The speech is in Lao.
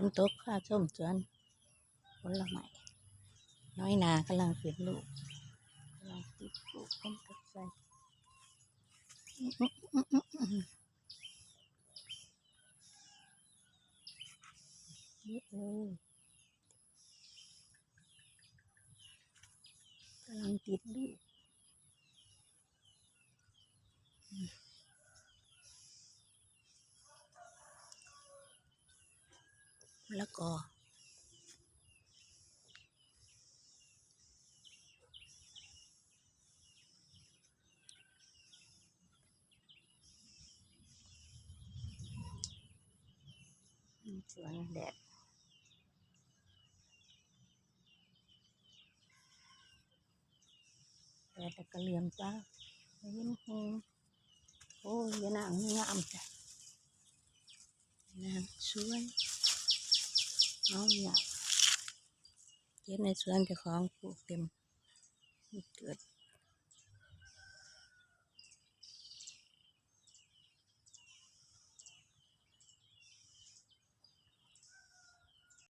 ຝົນຕົກ ພາຊົມສວນຜົນລະໄມ້ ນ້ອຍນາກຳລັງເປັນລູກ ກຳລັງຕິດລູກ ເພິ່ນກໍໃສ່ ເອີ ກຳລັງຕິດລູກ ແລ້ວກໍ ສວນແດດ ແດດແລ້ວກໍເຫຼືອງຕາ ເຫັນແຮງ ໂອ້ຍ ຍານາງງາມແທ້ ຍານາງສວຍ ເອົາຫຍ້າ ເກັບໃນສວນເຈົ້າຂອງ ປູກເຕັມ ເກີດ